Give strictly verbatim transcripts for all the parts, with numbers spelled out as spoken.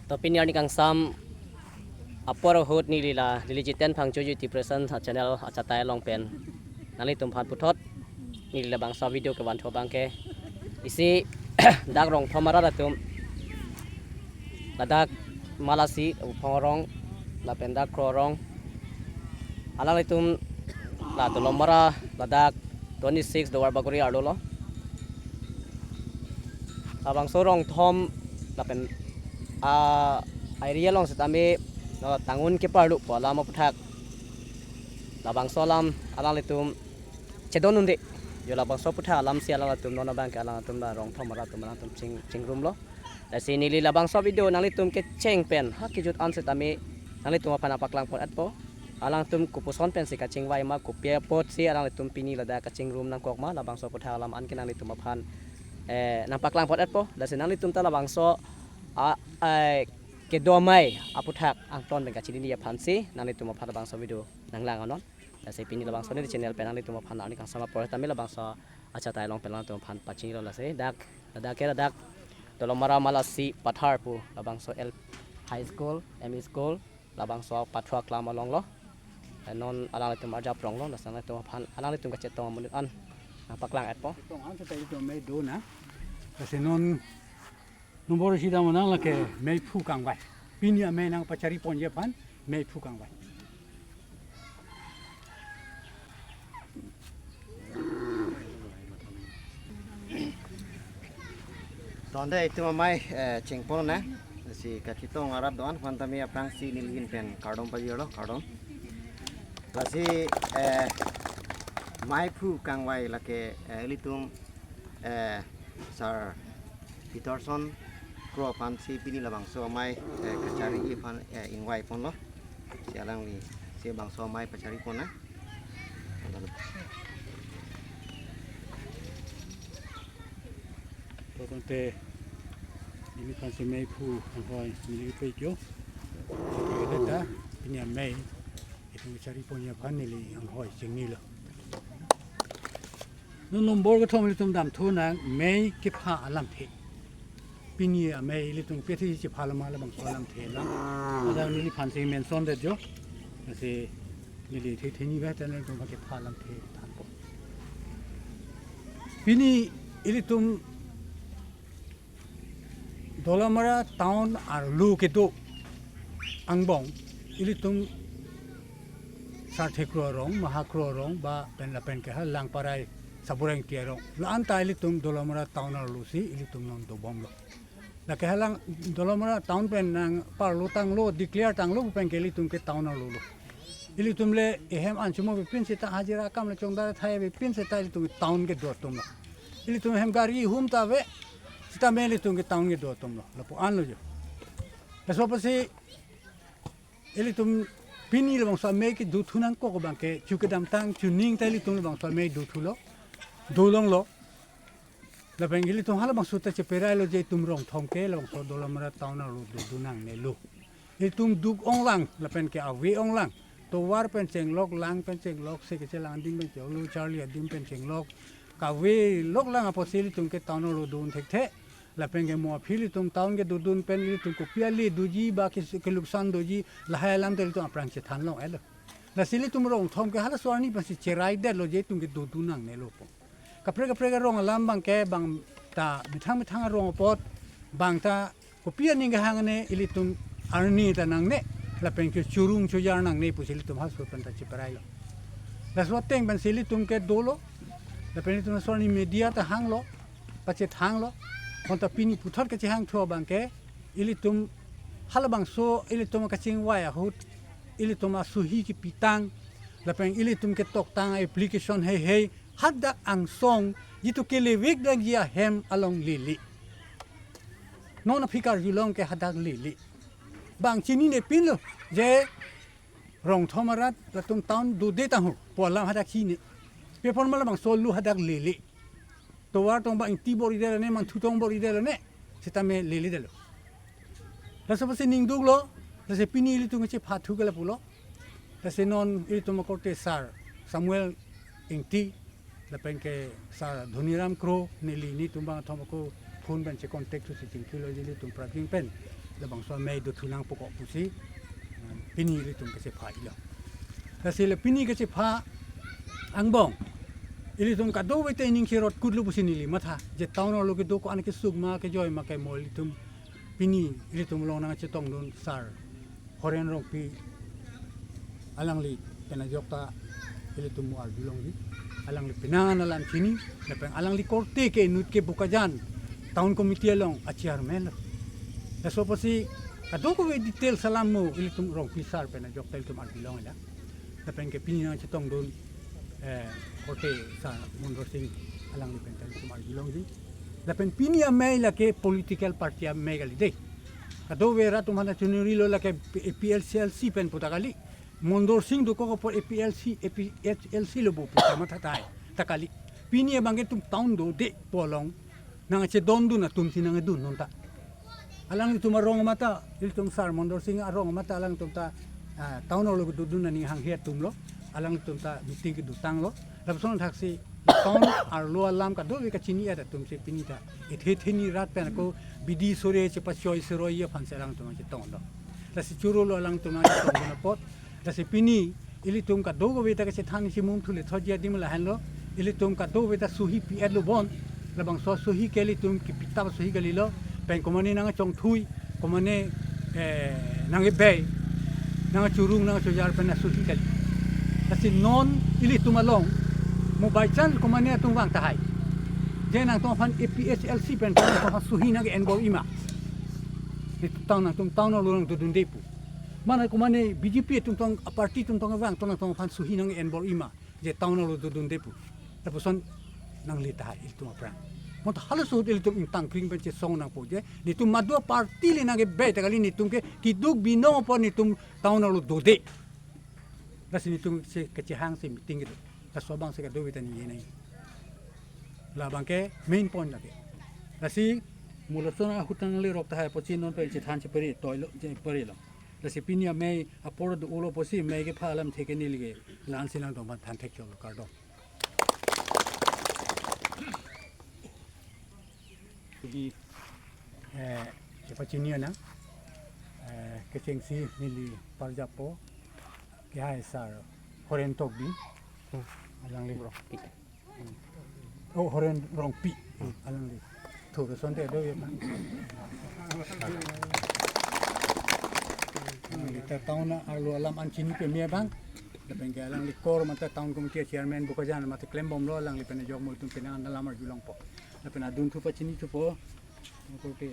To pini arni kangsam apor ahut neli la Lily Jiten Phangcho Youth Depression channel achatai along pen nanglitum aphan puthot neli labangso video kevan thu abangke isi dak Rongthom arat atum ladak Malasi Uphong arong lapen dak Kro arong alanglitum la Dolamara ladak twenty-six Duar Bagori arlo lo. Labangso Rongthom lapen a area along setame no tangun keparlu pu alam aputhak labangso alam alanglitum chedon unde. Jo labangso aputhak alam si alanglitum non abangke alanglitum la Rongthom arat atum alanglitum ching chingrum lo. Lasi neli labangso video nanglitum kecheng pen ha kejut an setame nanglitum aphan nangpaklang pon-etpo. Alangtum kopuson pensi kachingvai ma, kopi apotsi alanglitum pini ladak kachingrum nangkok ma, labangso aputhak alam anke nanglitum aphan eh nangpaklang pon-etpo. Lasi nanglitum ta labangso a eh kedo amei aputhak angton pen kachiniji aphansi nanglitum aphan labangso video nanglang anon. Lasi pini labangso neli channel pen nanglitum aphan arni kangsam apor tame labangso achatai along pen alanglitum aphan pachinilo. Lasi dak ladak ke ladak Dolamara Malasi Pathar pu labangso L high school, M E school, labangso pathu aklam along lo. Eh, non alanglitum arjap rong lo, lasi alanglitum aphan alanglitum kachetong amonit an nangpaklang-etpo. Tong an seta itum mei do na. Lasi non nombor isi dam nang lake meiphu kangvai. Pini amei nangpachari ponji aphan meiphu kangvai. Tonde itum amei eh, chingpon na. Si kachetong arat do-an aphan tame aphrangsi neli ahin pen kardom pajirlo, kardom. Lasi eh, meiphu kangvai lake eh, ilitum eh, Sir Peterson Kro aphansi pini labangso amei eh, kachari aphan eh, ingvai ponlo. Si alangli si bangso amei pachari pon na. Totongte neli aphansi meiphu anghoi neli pekyo. Kita pini amei itum chari ponji aphan neli anghoi chingnilo. Non nombor kethom ilitum damthu nang mei kepha alamthe. Pini amei ilitum kethi chepha lama labangso alamthe lang. Ada neli aphansi mention det jo. Lasi neli the theni ba channel tum kepha alamthe thanpo. Pini ilitum Dolamara town arlo kedo angbong ilitum Sarthe Kro arong, Maha Kro arong, ba pen lapen ke ha Langparai Sabureng ti arong. La-an ta ilitum Dolamara town arlo si ilitum non dobomlo. Lake halang Dolamara town pen nangparlo tanglo, declare tanglo pen ke ilitum ke town arlo lo. Ilitum le ehem anchumo bipin seta hajira akam le chongdar thai bipin seta ilitum town kedo atum lo. Ilitum hem gari hum ta ave, seta me ilitum ke town kedo atum lo. Lapu-an lo jo. Laso apotsi ilitum pini labangso amei kedo thu nangkok abangke chu kedamtang chuning ta ilitum labangso amei do thulo. Dolonglo. Lapen ilitum halabangso ta cheperailo je itum Rongthom ke labangso Dolamara town arlo dodun nangnelo. Itum duk onglang lapen ke ave onglang. Tovar pen chenglok, lang pen chenglok, se kechelang adim pen chenglok, charli adim pen chenglok. Kave loklang apotsi ilitum ke town arlo dun thekthe. Lapen ke mo aphi ilitum town kedodun pen ilitum kopi ale doji ba ke, keluksan doji lahai alam ta ilitum aphrang chethan long-etlo. Lasi ilitum Rongthom ke halaso arni pensi cheraidetlo je itum kedodun nangnelo pu. Kaprek kaprek arong alam abangke bang ta methang methang arong apot bang ta kopi aning kehang ne ilitum arni ta nangne lapen ke churung chujar nangne pusi ilitum halaso pen ta cheperailo. Laso ateng pensi ilitum ke dolo lapen ilitum laso arni media ta hanglo, pachethanglo. Konta pini puthot kachehang thu abangke ilitum halabangso ilitum kachingvai ahut ilitum asohi kepitang lapen ilitum ketoktang application heihei hadak angsong jitu kelevek dangji ahem along lele. Non aphi karjulong ke hadak lele. Bang chininepinlo je Rongthom arat latum town dode tangho pu alam hadak chini. Paper ma labangso lo hadak lele. Tovar tong ba ingti bor-idetlo ne, mangthu tong bor-idetlo ne. Seta me leledetlo. Laso apotsi ning duklo, lasi pini ilitum kachepha thu ke lapulo. Lasi non ilitum akorte Sir Samuel Ingti lapen ke Sir Dhoniram Kro neli netum bangkethom ako phone pen che contact thusi chingkilo je ilitum prapjin pen. labangso amei do thu nangpo ko pusi, eh, pini ilitum kachepha-ilo. Lasi le pini kachepha angbong ilitum kadokave ta ining cherot kutlo pusi neli matha, je town arlo kedo ko-an kesuk ma kejoi ma kemo ilitum pini ilitum along nangchetongdun sir Horen Rongpi alangli pen ajok ta ilitum mo arjulongji. Alangli penang an alam chini, lapen alangli korte ke inut ke Bokajan Town Committee along a chairman lo. Laso apotsi kadokave details alam mo ilitum Rongpi sir pen ajok ta ilitum arjulong ila. Lapen ke pini nangchetongdun, eh, korte sir Mondor Sing alangli pen ta ilitum arjulongji. Lapen pini amei lake political party amei kali dei. Kadokave rat atum aphan ta chunurilo, lake A P H L C pen pu ta kali. Mondor Sing dokok apot A P H L C, A P H L C lo bo pu ta matha tahai. Ta kali. Pini abang ke itum town dode pu along nangchedondun atum si nangdun non ta. Alanglitum arong mate, ilitum sir Mondor Sing arong mate alangtum ta, ah, town arlo kedodun aning hanghe atum lo. Alangtum ta meeting kedotanglo. Lapuson thaksi town arlo alam kadokave kachini-et atum si pini ta ithe theni rat pen ako bidi sore chepachoi seroi aphan si alangtum chetonglo. Lasi choro lo alangtum chetongdun apot. Lasi pini ilitum kadokave ta kachethan si mung thule thoji adim lahenlo. Ilitum kadokave ta suhi pi-etlo bon. Labangso suhi ke ilitum kepitap suhi kalilo. Pen komane nangchongthui, komane, eh, nangkebei, nangchurung, nangchojar pen asuhi kali. Lasi non ilitum along mo by chance komane atum vang tahai, je nangtum aphan A P H L C pen nangtum aphan suhi nangke-enbor-i ma. Itum town, nangtum town arlo nangdodunde pu. Mane komane B J P atum tong, a party atum tong vang, to nangtum aphan suhi nangke-enbor-i ma, je town arlo dodunde pu. Lapuson nangle tahai ilitum aphrang. Mo ta halaso ahut ilitum ingtang kring pen chesong nangpo je, netum madu a party le nangkebei ta kali, netum ke keduk binong apot netum town arlo dode. Lasi netum si kachehang si meeting kedo. Laso abang si kadokave ta ningje nang. Labang ke main point lake. Lasi mo lason ahut nanglerok tahai apotsi non pen chethan chepari toilo, chepari lo. Lasi pini amei apor do-olo apotsi mei kepha alamthe ke neli ke la-an si nangtum aphan than thek cholo, kardom. Hi, eh, kepachini nang, eh, kechengsi neli parjappo, kehai sir Horen Tokbi, hmm, alangli. Bro, pi. Hmm. Oh, Horen Rongpi, hmm, alangli. Thur asonte do ya, bang. Alangli ta town arlo alam an chini peme abang. Lapen ke alangli kor mate town committee chairman Bokajan mate klembomlo, alangli pen ajok mo itum penang an alam arjulongpo. Lapen adun thu pachinithupo. Mo korte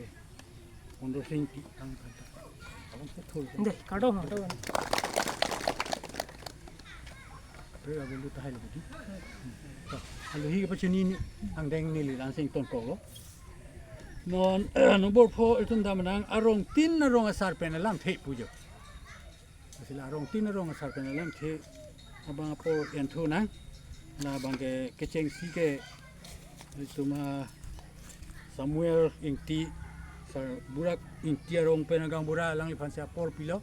Mondor Sing ti ang kanta. Abang ke thul. Dei, kardom, kardom. Pre abang lu tahai lagi. To, alohi kepachini ni angdeng neli Lansing tonkoklo. Non, nombor pho itum damnang arong tin arong asar pen alamthe pu jo. Lasi la arong tin arong asar pen alamthe abang apor enthu nang. Labang ke kechengsi ke itum a Samuel Ingti, sir Burak Ingti arong pen agaonbura alangliphan si apor pilo.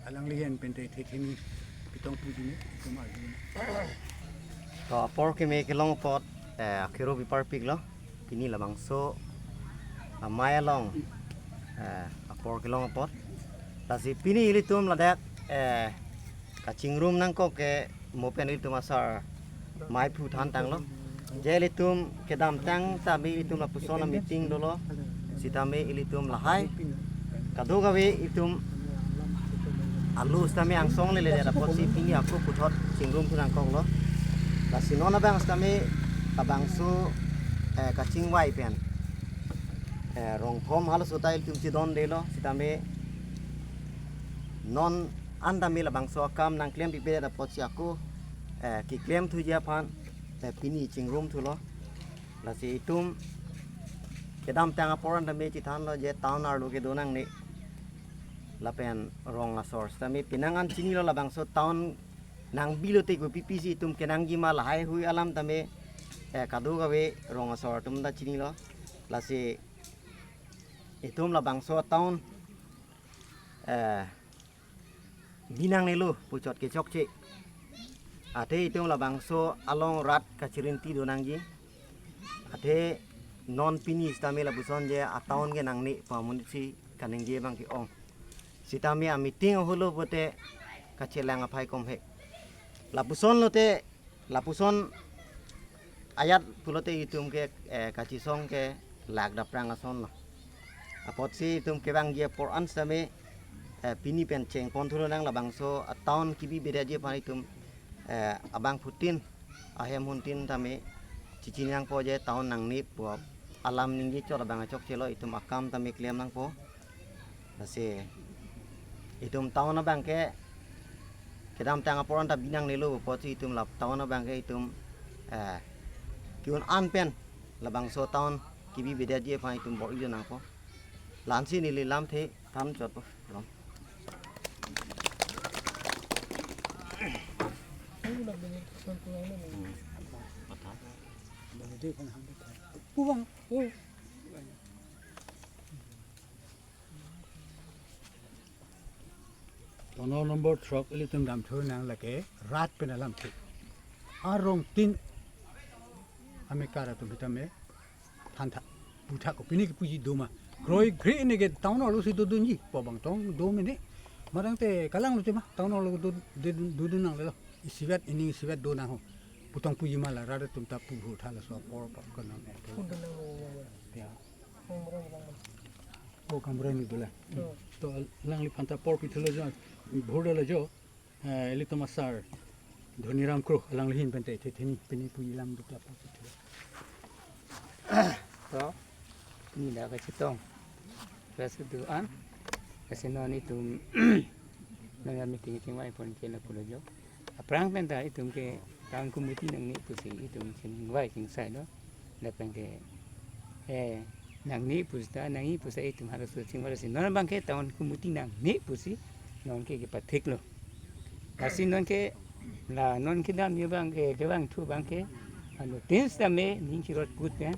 Alangli ahin pen te thetheni pitong puji ni itum arju. To apor keme kelong apot, eh, akhiro biparpiklo. Pini labangso amei along, eh, apor kelong apot. Lasi pini ilitum ladak, eh, kachingrum nangkok ke mo pen ilitum asar mei phu thantanglo. Je ilitum kedamtang tame ilitum lapuson a meeting dolo. Sitame ilitum lahai kadokave itum alu sitame angsong lele apotsi pini ako puthot chingrum thu nangkoklo. Lasi non abang sitame labangso, eh, kachingvai pen, eh, rong thom halaso ta ilitum chedondelo sitame non an tame labangso akam nangklem pipe apotsi ako, eh, keklem thuji aphan, eh, pini chingrum thulo. Lasi itum kedamtang apor an tame chethanlo je town arlo kedo nangne. Lapen rong asor sitame penang an chinilo labangso town nangbilote kopi pisi itum kenangji ma lahai hui alam tame, eh, kadokave rong asor atum ta chinilo. Lasi itum labangso town, eh, bi nangnelo puchot kechokche. Athe itum labangso along rat kachirinti do nangji. Athe non pini sitame lapuson je a town ke nangne pu amonit si kaningje abang ke-ong. Sitame a-meeting ahut lo pote kachelang aphai kom he. Lapuson lote, lapuson ayat pulote itum ke, eh, kachesong ke lak daprang ason lo. Apotsi itum kevangji apor an sitame, eh, pini pen chengpon thulonang labangso a-town kebi bedetji aphan itum, eh, abangphutin ahem huntin tame chechinangpo je town nangne pu alam ningje chot abang achokche lo, itum akam tame klem nangpo. Lasi itum town abang ke kedamtang apor an ta bi nangnelo apotsi itum la town abang ke itum, eh, ke-un an pen labangso town kebi bedetji aphan itum bor-ijo nangpo. La-ansi neli lamthe than chotpo. Ram. Town number throk ilitum damthunang lake rat pen alamthe. Arong tin amekar atum sitame thantha, puthak ko pini kepuji doma. Kroi gre ne ke town arlo si dodunji, pu abang tong do mene. Madang te kalang lo tema, town arlo do, do, dodun nanglelo. Isivet, ining isivet do nang ho. Pu tong puji ma la, rat atum ta pu ho tha laso apor pa kono ne. Ya. Oh, Kamrai ni dola. To alangliphan ta apor pithulo jo, bhur dala jo. Eh, ilitum asar Dhoniram Kro, alangli ahin pen te, the, theni, pini puji lam dukla apor pithulo. To, ni da kachetong. Ras do an. Kasi non itum nang meeting chingvai pon ke lapulo jo. Aphrang pen ta itum ke town committee nangne pusi itum chingvai chingsai lo. Lapen ke, eh, nangne pusita, nangji pusita itum halaso chingvai si. Non abang ke town committee nangne pusi, non ke kepathik lo. Lasi non ke, la non kedam abang ke, kevangthu abang ke, ano tin sitame, ning chirot put ke,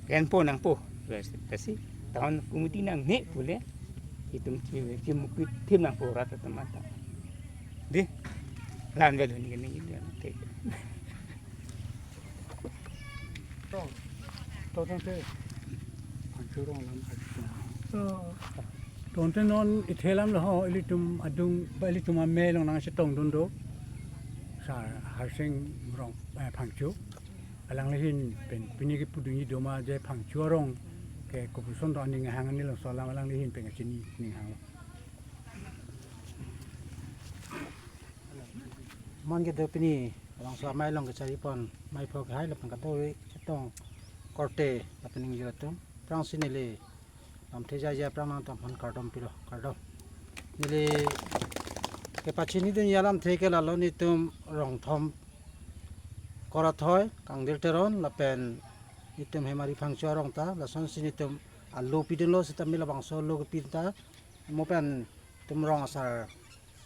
kenpo nangpo. Lasi town committee nangne pule, itum chi, chimukit thim nangpo rat atum anta. Di, lan velu ni ke ning, ning, ning. To, to, to, to. Phangcho arong alam atum. Oh. To, to non ithe alam lo ho, ilitum adung, ba ilitum amei along nangchetongdun do. Sar Harsing Rong, eh, Phangcho. Alangli ahin pen, pini kepudunji doma je Phangcho arong ke kopuson do aning hang ani lo, so alam alangli ahin pen kachini ning hang lo. Mon kedo pini labangso amei along kachari pon, mei pho kehai lapen kadokave chetong korte lapen ingjir atum. Aphrangsi neli lamthe jaija aphrang nangtum aphan kardom pilo, kardom. Neli kepachinidunji alamthe ke lalo, netum rong thom, Korathoi, Kangdir Teron lapen netum Hemari Phangcho arong ta, lasonsi netum alo pidunlo sitame labangso alo kepi ta, mo pen netum rong asar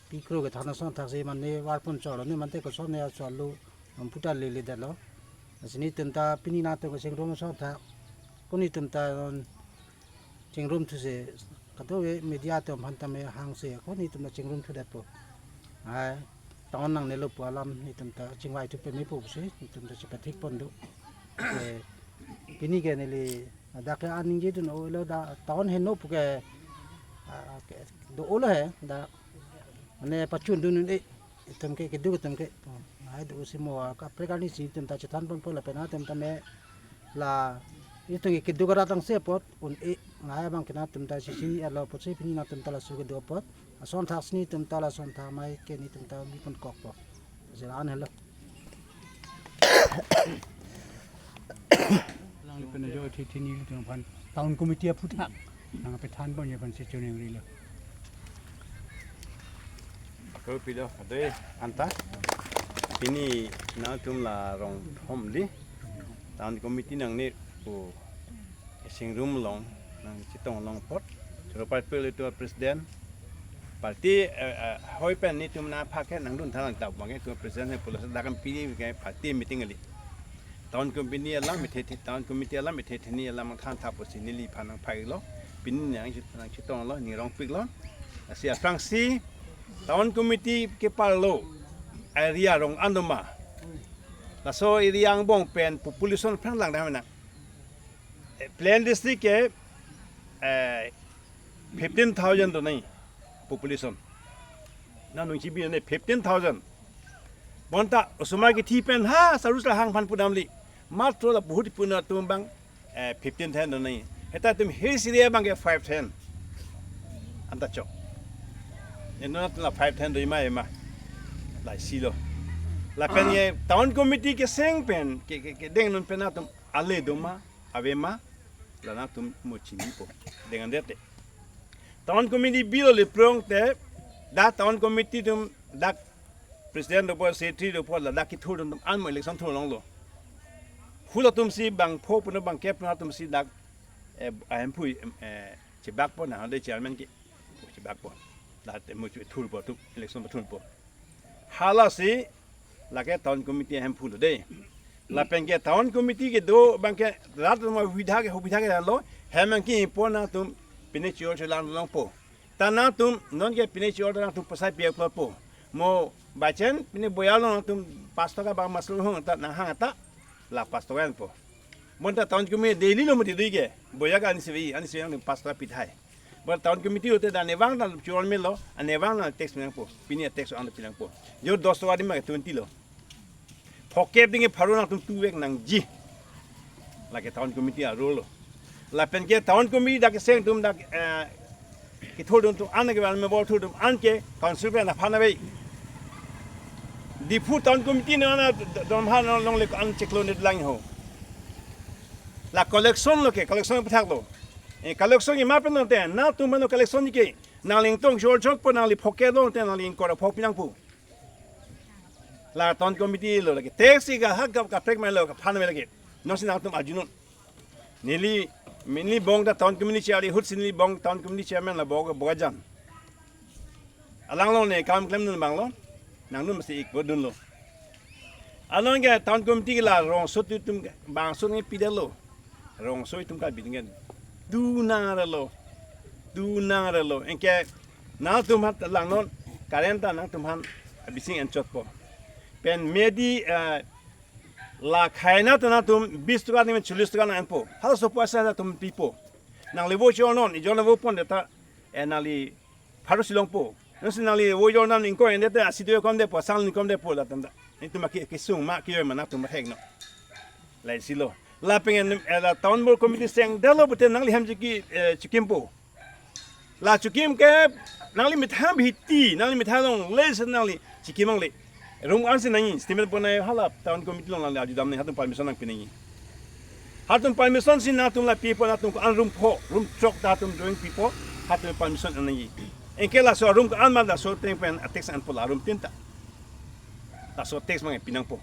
pi kro kethan ason thaksi mane varpon cholo ne mante koson ne aso alo amputa lele detlo. Lasi netum ta pini nangtum kachingrum ason thak, ko netum ta non chingrumthu si kadokave media atum aphan tame hangsi ko netum ta chingrumthu detpo. Ai, town nangnelo pu alam netum ta chingvaithu peme pusi netum ta chepathik pon do. Eh, pini ke neli dak ke aningje dun-olo, dak town heno pu ke, ah, ke do-olo he, dak mane pachundun un-e, itum ke keduk atum ke. Ai do si mo kaprek arni si itum ta chethan ponpo lapen atum tame la itum ke keduk arat angse apot un-e, ngai abang ke nangtum ta chini alo apotsi pini nangtum ta laso keduk apot ason thaksi netum ta lason thak mei ke netum ta bi pon kokpo. Jela an helo. Alangli pen ajo thi thini ilitum aphan town committee aphuthak nangpethan ponji aphan si choningri lo. Ako pilo, ade anta. Pini nangtum la rong thom di town committee nangne pu kachingrum along nangchetong along apot. Choro party ilitum president. Party, eh, eh, hoi pen netum nangphak ke nangdun thalang tap bang ke president he pulo sa dakam pini ke party meeting kali. Town committee alam ithe, town committee alam ithe theni alam thantha pusi neliphan nangphai lo. Pini nangchetong lo, ning rongpik lo. Lasi aphrangsi town committee keparlo area rong an doma. Laso area angbong pen population aphrang langdam na. Eh, Pillai district ke, eh, fifteen thousand do nai population. Nang nung chibi ne fifteen thousand. Bonta osomar kithi pen ha sarus la hang phan pudamli. Matro la bahut puna tum bang eh, fifteen thousand do nai. Heta tum hill area bang ke five thousand. Anta chok. Eno na tum la five thousand do ima ima. Lai silo. Lapen ye town committee keseng pen ke ke ke deng non pen atum ale doma avema. La nangtum mo chinipo. Dengan dete. Town committee bilo le prong te dak town committee tum dak president dopo secretary dopo ladak kithur atum an mo election thur longlo. Hula atum si bang pho puno bang kep na atum si dak eh, ahemphu eh, chibakpo na hade chairman ke chibakpo. Dak te mo chu thurpo tu election thurpo. Hala si lake town committee ahemphu lo de. Lapen ke town committee kedo bang ke rat ma vidha ke hobidha ke lo. Hem ang ki po nangtum pine chior chelang longpo. Ta nangtum non ke pine chior nangtum pasai piak po. Mo bachan pine boya lo nangtum pas toka bang maslo hong ta nang hang ta la pas toka po. Bonta town committee daily lo mo di dui ke. Boya ka ani sevi ani sevi nangtum pas toka pithai. But town committee hote da nevang dan chior melo, anevang dan tax menangpo, pini tax ang pinangpo. Jo dos toka di ma twenty lo. Phokep ding pharo nangtum tuvek nangji. Lake town committee a rule lo. Lapen ke town committee dak seng tum dak eh, kithur dun tum an ke ban me bol thur tum an ke council pen aphan ave. Diphu town committee no na dom ha no longle an cheklo ne lang ho. La collection lo ke, collection pathak lo. Eh, collection ima pen nangte nangtum mano collection ke nangli tong chor chor po nangli phokep lo te nangli kora phok pinangpo. La town committee lo lake tax si ka hak ka kaprek mai lo kaphan mai lake. No si nangtum arjunon. Neli neli bong ta town committee chair ahut si neli bong town committee chairman la bong bogajan. Alang lo ne kam klem nun bang lo. Nang nun masi ik bodun lo. Along ke town committee la rongso tu tum bangso nge pida lo. Rongso itum ka bidingen. Du nang re lo. Du nang re lo. Enke nangtum hat lang non current ta nangtum han bising enchot po. Pen medi eh, la khaina ta nangtum bis toka ni cholish toka nang enpo. Hal so paisa ta tum pipo. Nangli vo chor non, ijon vo pon deta eh, nangli pharo si longpo. Nang si nangli vo jor nang ingkoi ende te asi do kom depo, sang ni kom depo la tanda. Ni tuma ki kisung ma ki ma nangtum ma hek no. Lai silo. La pengen eh, la town board committee seng dalo bute nangli hem chiki eh, chikimpo. La chikim ke nangli methang bihiti, nangli methang longle si nangli chikim longle. Room an si nangji, statement ponai hala town committee along nangli arjudam nangji hatum permission nangpi nangji. Hatum permission si nangtum la pipo nangtum ko an room pho, room throk ta hatum drawing pipo, hatum permission an nangji. Enke laso room ko an ma laso ateng pen a tax an po la room tin ta. Laso tax mang pinangpo.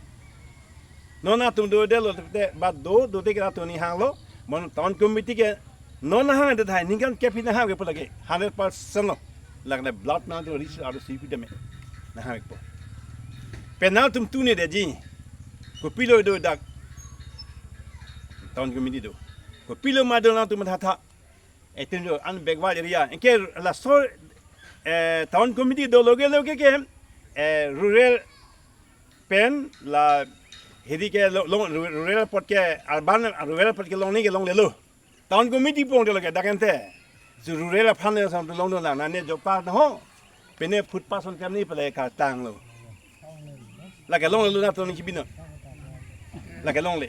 Non nangtum do delo te ba do do te ke nangtum ni hang lo, mon town committee ke non hang de thai ningkan ke phi na hang ke po lake hundred percent lo. Lake blood nangtum rich aro si pi deme. Na hang po. Pen nangtum tu ne deji. Kopilo do dak town committee do. Kopilo ma do nangtum tha tha. Etum do an backward area. Enke laso eh, town committee do loge loge ke eh, rural pen la hedi ke lo- long rural apot ke urban rural apot ke longle ke longlelo. Town committee pon do loge dak ente. Ju rural aphan le sam long do na ne jopa na ho. Pine foot pass on kam ni pale ka tanglo. Lake longlelo nangtum ni kibino. Lake longle.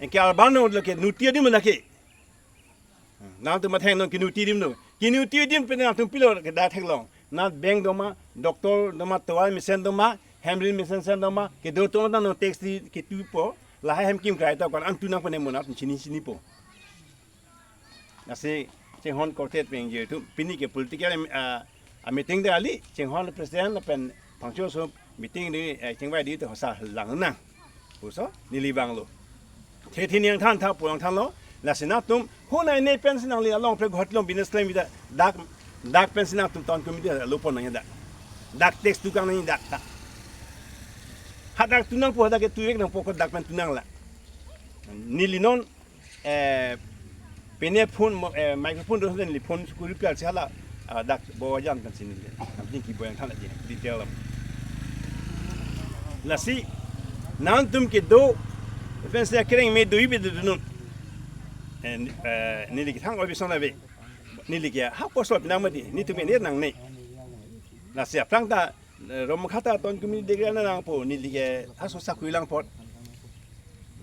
Enke urban lo ke nuti adim lake. Nangtum matheng non kinuti adim no. Kinuti adim pen nangtum pilo ke da theklong. Na bank doma, doctor doma, tovar mesen doma, hemrin mesen sen doma, kedo to na non tax di ketupo, lahai hem kim krai to kan antu nang pene mo nangtum chini chinipo. Lasi chinghon korte pen je tu pini ke political em- ah, a meeting de ali, chinghon president pen pangcho so meeting di eh, chingvai di to hosa lang nang. Puso neli vanglo. Thethi niang than tha pulang thanlo. Lasi nangtum hona ne pen si nangli along pre ghot long business claim ida dak dak pen si nangtum town committee lo pon nang dak. Dak tax tukang nang dak ta. Hadak tunang po hadak ke tuek nang pokok dak pen tunang la. Neli non eh, pine phone mo- eh, microphone do den li phone kuri kal si hala ah, dak bo jan kan sini le. Am tin ki bo yang than la je detail lam. Lasi nangtum kedo pen se kereng me do ibe do nun. En eh, neli kithang obi son ave. Neli ke ha post lo pinang mati, netum ene nangne. Lasi aphrang ta, eh, Rongmangkha ta town committee declare nangpo, neli ke ha sosa kuilang apot.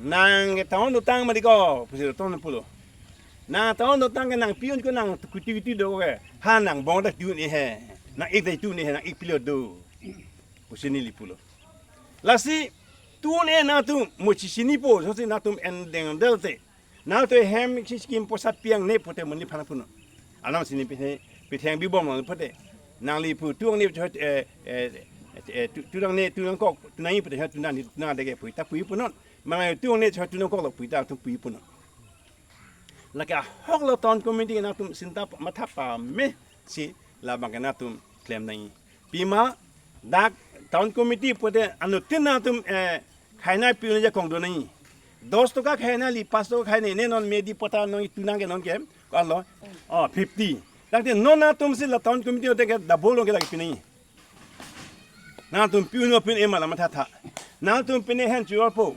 Nang ke town dotang mati ko, pusi town pulo. Nang town dotang ke nang pi-un ko nang kuti kuti do ke. Ha nang bong ta tu ne he. Nang ik ta tu ne he, nang ik pilo do. Pusi neli pulo. Lasi tu ne nangtum mo chinipo, sosi nangtum en dengdel te. Nangtum hem si scheme poisa pi-ang ne pote mo neliphan punon. Alam sini pithe, pithe ang bibom nang pote. Nangli pu tu ang ne chot, eh, eh, eh, tu, tu ang ne, tu ang kok, tu nang pote, tu nang, tu nang dege pu, ta pu punon. Mangai tu ang ne chot, tu nang kok lo pu, ta tu pu punon. Lake ahok lo town committee nangtum sinta matha pamesi labang ke nangtum klem nangji. Pima dak town committee pote anuttin nangtum, eh, khaina pi-un ajakong do nangji. Dos toka khaina li pas toka khaina ne non medi pota non itu nang ke non ke. Ko-an lo? Oh, fifty. Dak te non nangtum si la town committee te ke double lo ke lake pi nangji. Nangtum pi-un pi-un ema la matha tha. Nangtum pine hen chuor po.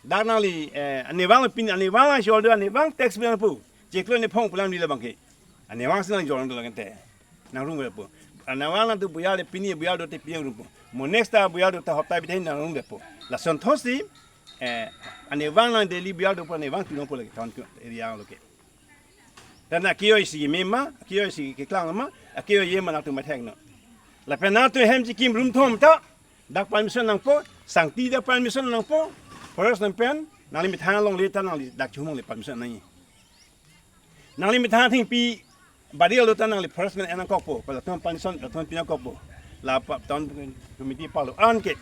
Dak nangli, eh, anevang pin, anevang lang jor do, anevang tax bilang pu. Chiklo ne phong pulang di labang ke. Anevang si nang jor do lagen te. Nang rung pu. Anevang nangtum buyar de pini buyar do te pini rung pu. Mo next ta buyar do ta hopta bithe nang rung pu. Lason thotsi, eh, anevang nang daily buyar do pu anevang tulong pu lake town ke area lo ke. Tana kiyo isi mema, kiyo isi keklang ma, kiyo ye ma nangtum mathek no. Lapen nangtum hem chikim rum thom ta, dak permission nangpo, sangti dak permission nangpo, forest nang pen, nangli methang along le ta nangli dak chumong le permission nangji. Nangli methang thengpi bari alo ta nangli forest pen enang kokpo, pala tum permission, tum pinang kokpo. La pa, town committee palo an ke.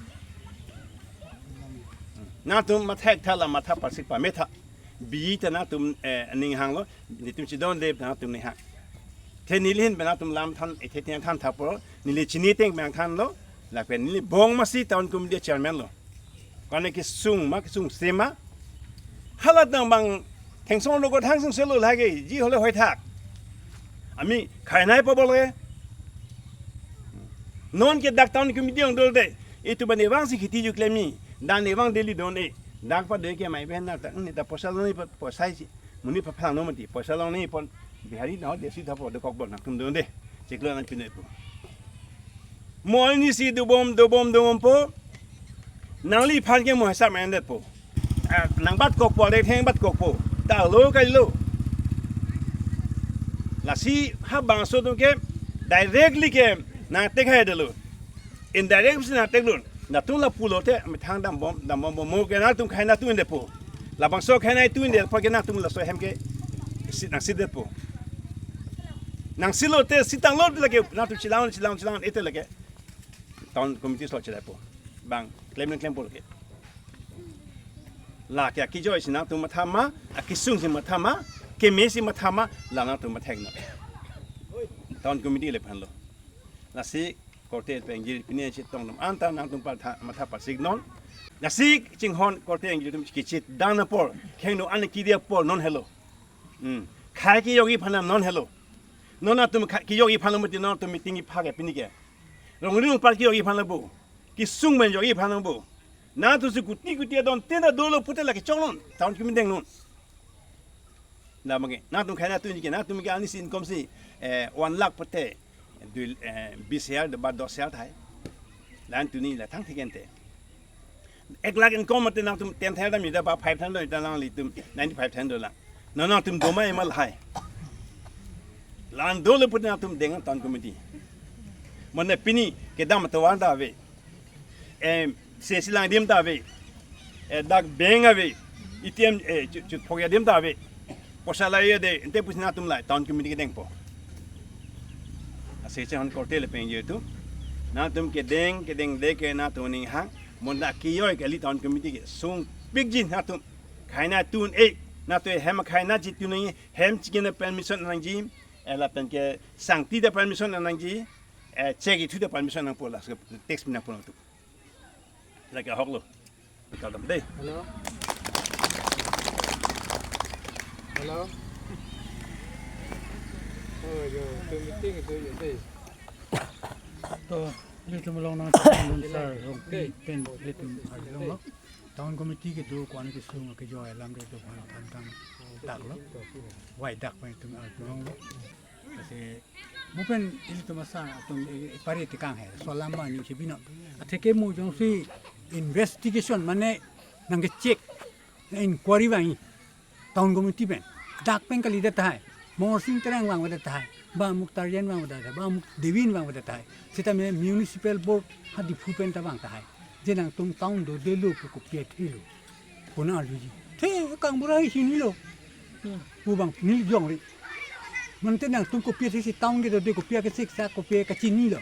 Nangtum mathek tha la matha parsik pame tha. Bi ta nangtum, eh, ning hang lo, netum chidon de nangtum ning hang. The neli hin pen nangtum lam than, eh, the the than tha po, neli chini teng pen than lo, lapen neli bong masi town committee chairman lo. Kone kesung ma, kesung sema. Hala dang bang thengsong lo ko thangsung selo lage, ji hole hoi thak. Ami khainai po bole. Non ke dak town committee ang dol de. Itu ba nevang si khiti ju klem ni. Dan nevang daily don e. Dak pa de ke mai ben na ta ni ta poisa lo ni pa poisa si. Monit pa phalang no mati. Poisa lo ni pon Bihari na de si tha po de kok bon nangtum don de. Chiklo nang pine po. Mo ani si dobom dobom dobom po. Nangliphan ke mo hisap main det po. Ah, nang bat kok po, re theng bat kok po. Ta lo kai lo. Lasi ha bangso atum ke directly ke nang tek hai delo. Indirect si nang tek lo. Nangtum la pulote methang dambom dambom bom mo ke nangtum khai nangtum de po. Labangso khai nangtum de po ke nangtum laso hem ke si nang si det po. Nang si lote si tang lo lake nangtum chilang chilang chilang ete lake. Town committee lo chilai po. Bang klem klem po lake. Lake akijoi si nangtum matha ma, akesung si matha ma, keme si matha ma, la nangtum mathek no. Town committee le phan lo. Lasi korte pengjir pine chetong dam anta nangtum patha matha pasik non. Lasi chinghon korte pengjir atum kichit dang na por, kheng no an kidi apor non helo. Hmm. Khai ke yogi phanam non helo. Non atum khai ke yogi phanam mati non atum meeting iphak ya pini ke. Rong ring par ke yogi phanam bo. Kesung men yogi phanam bo. Nangtum si kuti kuti adon tena dolo pute lake chong non. Town kimi deng non. Na mange, nangtum khai nangtum ke, nangtum ke ani si income si, eh, one lakh pute, dui, eh, bis hajar ba dos hajar thai. Lan tuni la thang thiken te. Ek lakh income mate nangtum ten thousand dam ida ba five thousand ida nanglitum ninety-five thousand dola. Na nangtum doma emal hai. Lan dolo pute nangtum deng town committee. Mane pini kedam to wan da ave. Em, sesi lang adim ta ave. Eh, dak bank ave. A T M, eh, chu, chu phok adim ta ave. Poisa la ye de, ente pusi nangtum la, town committee kedeng po. Ase che hon korte le pengjir atum. Nangtum kedeng, kedeng de ke nangtum ning hang. Mo na kiyoi ke li town committee kesung pikji nangtum. Khai nangtum e, nangtum hem khai nangji tu nang hem chikin permission nangji. Eh, lapen ke sangti ta permission nangji. Eh, check ithu ta permission nangpo la, tax nangpo nangtum. Lake ahok lo. Kal dam dei. Hello. Hello. Oh, yo, tu meeting tu yo dei. To, ilitum along nangchetong dun sar, Rongpi pen ilitum arjulong lo. Town committee kedo ko-an kesung kejoi alam de do phan phan tang dak lo. Wai dak pen itum arjulong lo. Lasi mo pen ilitum asar atum, eh, pare tekang he, laso alam ma ning si binong. Atheke mo jongsi investigation mane nangkecheck, inquiry vangji town committee pen, dak pen kalidet tahai, Morsing Terang vangvedet tahai, ba amuk Tarjan vangvedet tahai, ba amuk Devin vangvedet tahai. Sitame municipal board ha Diphu pen ta vang tahai, je nangtum town dodelo pu kopi athelo pu nang arjuji. Te kangbura hi chinilo pu bang neli jongri. Mante nangtum kopi athesi town ke dode, kopi akesiksak, kopi kachinilo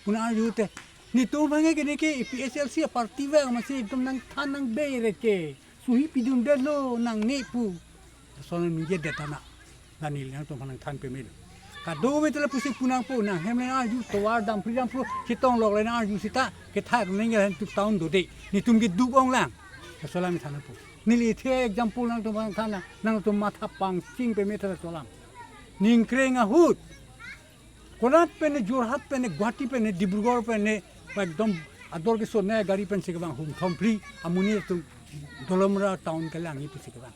pu nang arju te. Netum aphan ke neke A P H L C a party vang amatsi netum nangthan nangbe re ke. Suhi pidundetlo nangne pu. Lason ningjedet tha na. La neli nangtum aphan nangthan pemelo. Kadokave ta lapusi pu nangpo, nanghem le nang arju, tovar damphri damphro, chetong lok le nang arju seta, kethak ningje lahen tuk town dode. Netum keduk onglang. Laso alam than nangpo. Neli the example nangtum aphan than na, nangtum matha pangching peme tha laso alam. Ningkreng ahut. Konat pen ne, Jorhat pen ne, Guwahati pen ne, Dibrugarh pen ne, ekdom ador kesonei gari pensi kevang, hum thomphli amonit atum Dolamara town kelangji pusi kevang.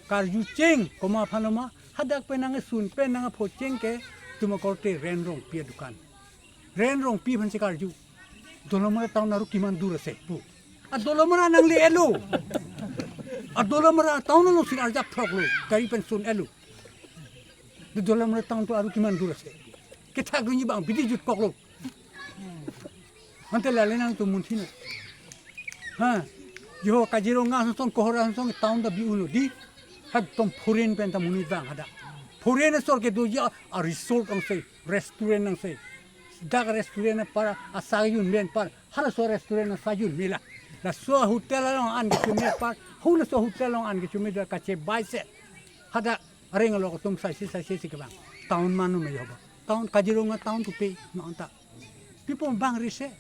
Karju cheng, komat aphan lo ma, hadak pen nangkesun pen nangkepho cheng ke, tum akorte Ren Rongpi adukan. Ren Rongpi aphansi karju. Dolamara town aru kiman dur ase pu. A Dolamara nangle-etlo. A Dolamara town alongsi arjap throklo, gari pen sun-etlo. Dolamara town to aru kiman dur ase. Kethak dunji bang bidi jutkoklo. Ante lale nangtum munthi na. Ha. Jo Kaziranga ason, Kohora ason town ta bi-unlo di. Ekdom foreign pen ta monit vang hadak. Foreign asor kedoji a, a resort angse, restaurant angse. Dak restaurant apar asai jun pen apar, halaso restaurant asai jun mela. Laso hotel along an kechome apar, halaso hotel along an kechome do kachebai se. Hadak areng along atum saisi saisi si kevang. Town manu me yoba. Town Kaziranga town to pe no anta. Pi pu bang ri se.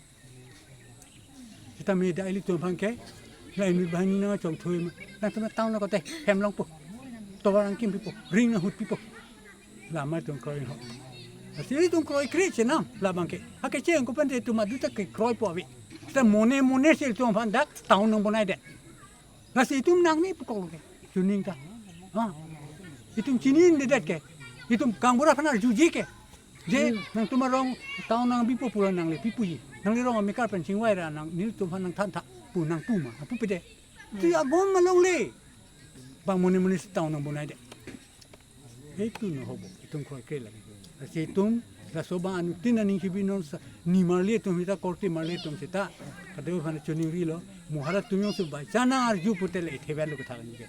Sitame dak ilitum aphan ke, la inut banghini nangchong thoi ma. Nangtum town lo kote, hem longpo. Tovar angkim pipo, ring ahut pipo. La ma itum kroi ho. Lasi ilitum kroikre chenam, labang ke. Akecheng ko pen te itum adu ta kekroipo ave. Sita mone mone si ilitum aphan dak town nangbonaidet. Lasi itum nangne pu koklo ke. Chuning ta. Ha. Itum chinindedet ke. Itum kangbura aphan arjuji ke. Je, hmm, nangtum arong town nangbipo pu ra nangle pipuji. Nangle rong amekar pen chingvai ra nang nelitum aphan nangthan tha pu nangpu ma. Apu pede. Hmm. Ti agom ma longle. Bang mone mone si town nangbonaidet. Itu no hobo. Itum kroikre lagi. Lasi itum, laso bang anuttin aning kebi non sa, ni marli atum sita korte marli atum sita. Kadokave aphan chuningrilo. Mo halatum jongsi bai chana arju pute le ithevel lo kethak ningje.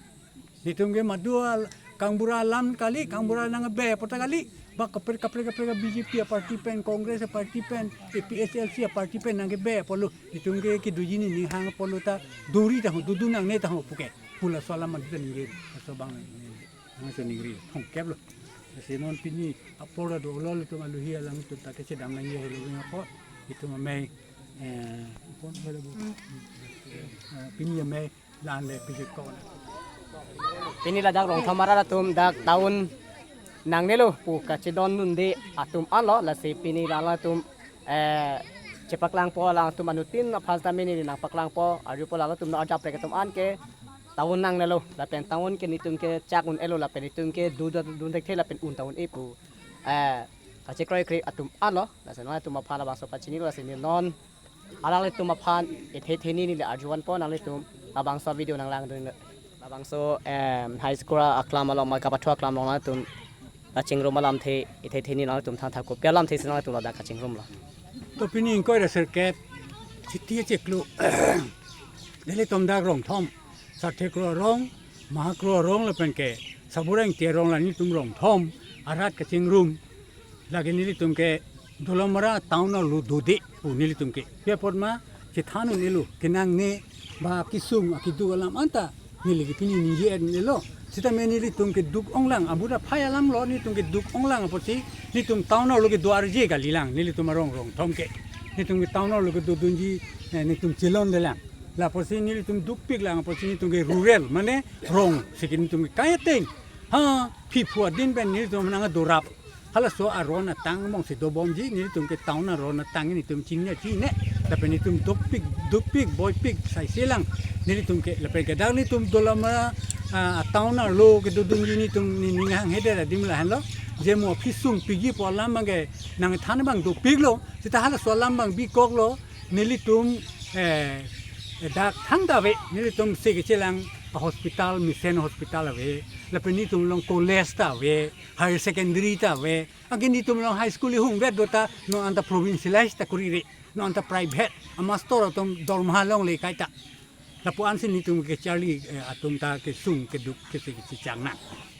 Netum ke madu al-, kangbura alam kali, kangbura nangbe apot ta kali. Ba kaprek kaprek kaprek B J P a party pen, Congress a party pen, A P H L C a party pen nangkebe apotlo. Netum ke kedoji ni ninghang apotlo ta duri ta ho, dudu nangne ta ho puke. Pu laso alam madu ta ningje. Laso bang nangchiningri thongkep lo. Lasi non pini apor do lo, itum aluhi alanglitum ta kechedam nangji helo wing apot. Itum amei, eh, apot helo bu. Eh, pini amei lan le pijit ko na. Pini ladak Rongthom arat atum dak town nangnelo pu kachedondunde atum anlo, lasi pini lalatum, eh, chepaklangpo, alangtum anuttin aphan sitame neli nangpaklangpo, arjupo lalatum nang-arjaprek atum an ke town nangnelo, lapen town ke netum ke chak un-elo, lapen netum ke du du dun thekthe lapen un town e pu, eh, kachekroikre atum anlo, lasi nangtum aphan labangso pachinilo, lasi neli non alanglitum aphan ithe theni neli arjuvanpo, nanglitum labangso video nanglangdun, labangso, em, high school aklam along ma kapathu aklam along nangtum kachingrum alamthe, ithe theni nangtum thangthang kopi alamthe si nangtum ladak kachingrumlo. To pini ingkoi ra sirkep, siti chiklo. Nelitum dak Rongthom, Sarthe Kro arong, Maha Kro arong lapen ke Sabura Ingti arong, la nelitum Rongthom arat kachingrum. Lake nelitum ke Dolamara town arlo dode pu nelitum ke. Pi apot ma chethan un-elo, kenangne ba kesung akeduk alam anta neli ke pini ningje un-elo. Sitame nelitum keduk onglang, abuda phai alam lo, nelitum keduk onglang apotsi nelitum town arlo kedo arje kalilang, nelitum arong Rongthom ke. Nelitum ke town arlo kedodunji, eh, nelitum chelondelang. La apotsi nelitum dukpiklang apotsi nelitum ke rural, mane rong si ke nelitum ke kai ateng. Ha, phiphu adin pen nelitum nangdorap. Halaso aron atang mong si dobomji, nelitum ke town aron atang nelitum chingnya chine. Lapen nelitum dukpik, dukpik, boipik, saiselang. Nelitum ke, lapen ke dak nelitum Dolamara, ah, town arlo kedodunji nelitum ni ninghang hede adim lahenlo. je mo aphi sung piji pu alam abang ke nangthan abang dopiklo, seta halaso alam abang bikoklo, nelitum, eh, dak thangta ave, nelitum se kechelang a hospital, mission hospital ave, lapen nelitum along college ta ave, higher secondary ta ave, anke nelitum along high school ihung vet do ta, non anta provincialize ta kuri re, non anta private, a master atum dorma longle kaita. Lapu-an si nelitum kecharli, eh, atum ta kesung keduk kese kechechang nang.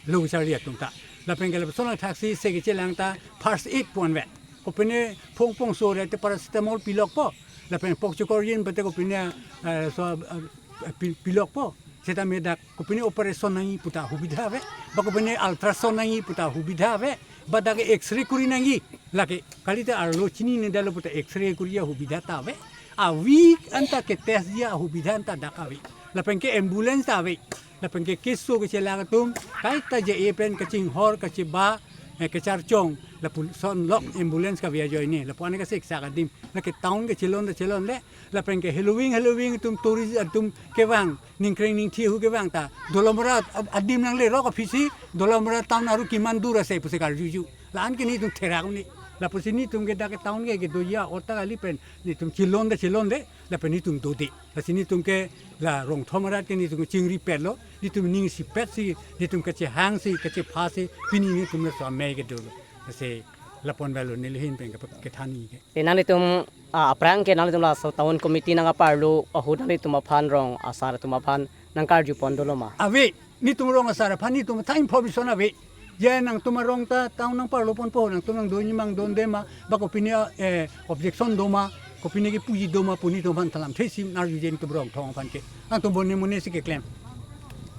Lo kecharli atum ta. Lapen ke lapuson thaksi se kechelang ta first aid pu-an vet. Kopine phongphong so re te paracetamol pilokpo. Lapen pokchokor yin pete kopine, eh, so, eh, pi-, pilokpo. Seta me dak kopine operation nangji puta hubidha ave. Ba kopine ultrasound nangji puta hubidha ave. Ba dak X-ray kuri nangji. Lake kalite arlo chinine detlo puta X-ray kuri ahubidha ta ave. A weak anta ketestji ahubidha anta dak ave. Lapen ke ambulance ta ave. Lapen ke keso kechelang atum kaita je-e pen kachinghor kacheba, eh, kacharchong. Lapuson lok ambulance kave ajoine. Lapu-an ke siksa adim. Lake town kechelon ta chelonle. Lapen ke heloving heloving atum tourist atum kevang. Ningkreng ningthi ahut kevang ta. Dolamara ad-, adim nanglerok aphi si. Dolamara town aru kiman dur ase pusi karjuju. La-an ke nelitum therak un-e. Lapusi nelitum ke dak ke town ke kedoji a-ot ta kali pen nelitum chelon ta chelonle, lapen nelitum dode. Lasi nelitum ke la rongthom arat ke nelitum chingripetlo, nelitum ning isipet si, nelitum kachehang si, kachepha si, pini nelitum laso amei ke dolo. Lasi lapu-an avelo neli ahin pen ke, kethan nangji ke. Te nanglitum, ah, aphrang ke nanglitum laso town committee nangkaparlo ahut nanglitum aphan rong asar atum aphan nangkarjupon dolo ma? Ave, nelitum rong asar aphan nelitum thang information ave. Je nangtum arong ta town nangparloponpo, nangtum nangdon ji ma nangdonde ma, ba kopine, eh, objection do ma, kopine kepuji do ma pu nelitum aphan thalam thesi nangarjuje nelitum rongthom aphan ke. Nangtum mone mone si keklem.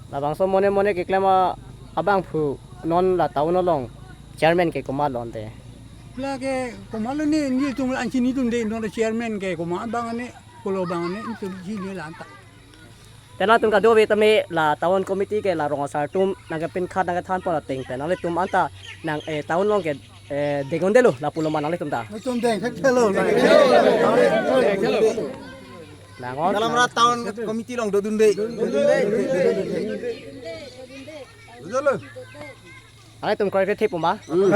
Labangso mone mone keklem a-, abangphu non la town along chairman ke komat lo ante? Lake komatlo ne, nelitum anchini atum de non chairman ke komat abang ne, kolo abang ne, nelitum chini la anta. Te nangtum kadokave tame la town committee ke la rong asar atum nangkepinkhat nangkethanpon ateng pen nanglitum anta nang, eh, town along ke, eh, deng undelo lapulo ma nanglitum ta? Nelitum dengthekthe lo. Nang-on. Dolamara town committee along dodunde. Dodunde. Nanglitum korte thepuma? Hmm.